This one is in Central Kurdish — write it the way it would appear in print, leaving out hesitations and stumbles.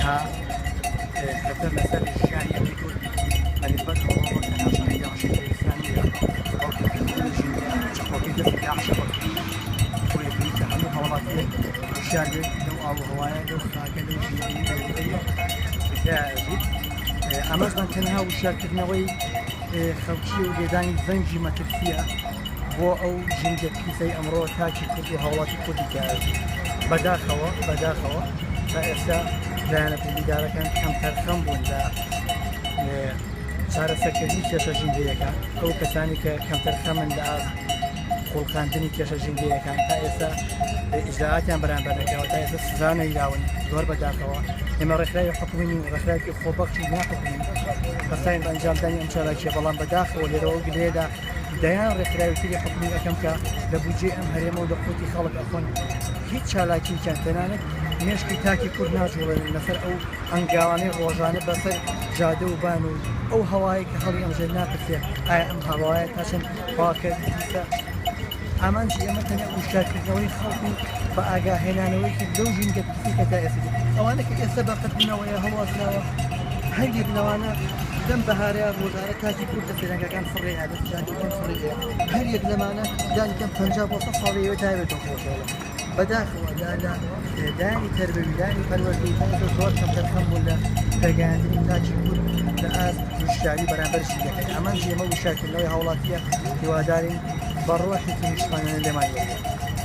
تەنها خەتەر لەسەر ژیانی ئێمەی کورد بە نسبەت ئەوڕۆوە تەنها شەڕی داعشی تیرۆریستان نییە، بەڵکو پیسبوونی ژینگە چەقۆکەی دەستی داعشە بە کوردی. بۆیە پێویستە هەموو هاوڵاتییەک هۆشیار بێت لەو ئاو و هەوایە، لەو خاکە، لەو ژینگەیەی دەوروبەری کە تیایا ئەژیت. ئامانجمان تەنها وشیارکردنەوەی خەڵکی و لێدانی زەنگی مەترسییە بۆ ئەو ژینگە پیسەی ئەمڕۆ تاکی کورد و هاوڵاتی کوردی تیاژی. بەداخەوە بەداخەوە تا ئێستا لایەنە پەیوەندیدارەکان کەمتەرخەم بوون لە چارەسەرکردنی کێشە ژینگەیەکان. ئەو کەسانی کە کەمتەرخەمن لە ئاست خوڵقاندنی کێشە ژینگەیەکان تا ئێستا ئیجرائاتیان بەرامبەر نەکراوە، تا ئێستا سزا نەیراون. زۆر بەداخەوە ئێمە ڕێکخراوی حکومی نین، ڕێکخراوێکی خۆبەخشی ناحکومین، هەستاین بە ئەنجامدانی ئەم چالاکیە، بەڵام بەداخەوە لێرەوە ئەو گلەیەدا دەیان ڕێکخراوی تری حکومی ئەکەم کە لە بودجەی ئەم هەرێمە و لە قوتی خەڵک ئەخۆن، هیچ چالاکیەکیان تەنانەت مێشکی تاکی کورد ناجوڵێنن لەسەر ئەو هەنگاوانەی ڕۆژانە بەسەر جادە و بان و ئەو هەوایەی کە هەڵی ئەمژێت ناپرسێ ئایا ئەم هەوایە تا چەند پاکە پیسە. ئامانجی ئێمە تەنیا وشیارکردنەوەی خەڵک و بە ئاگاهێنانەوەیەکی لەو ژینگە پیسەی کە تا ئێستا ئەوانە کە ئێستا بە قەتبوونەوەیە هەڵواسراوە هەندێک لەوانە لەم بەهارەیە ڕۆژانە تاکی کورد لە سەیرانگاکان فڕێیە لە جادەکان فڕێیە هەر یەک لەمانە لانی کەم 50 بۆ 100 ساڵی ئێوە تایبەتەوە خۆشەوە. بەداخەوە لە لە لایەنی تەربەوی لایەنی پەروەردەیی تا ئێستا زۆر کەمتەرخەم بوون لە پێگەیاندنی تاکی کورد لە ئاست وشیاری بەرامبەر ژینگەکەی. ئامانجی ئێمە وشیارکردنەوەی هاوڵاتییە، هیوادارین بە ڕۆحێکی نیشتمانیانە لێمان وەرگرن.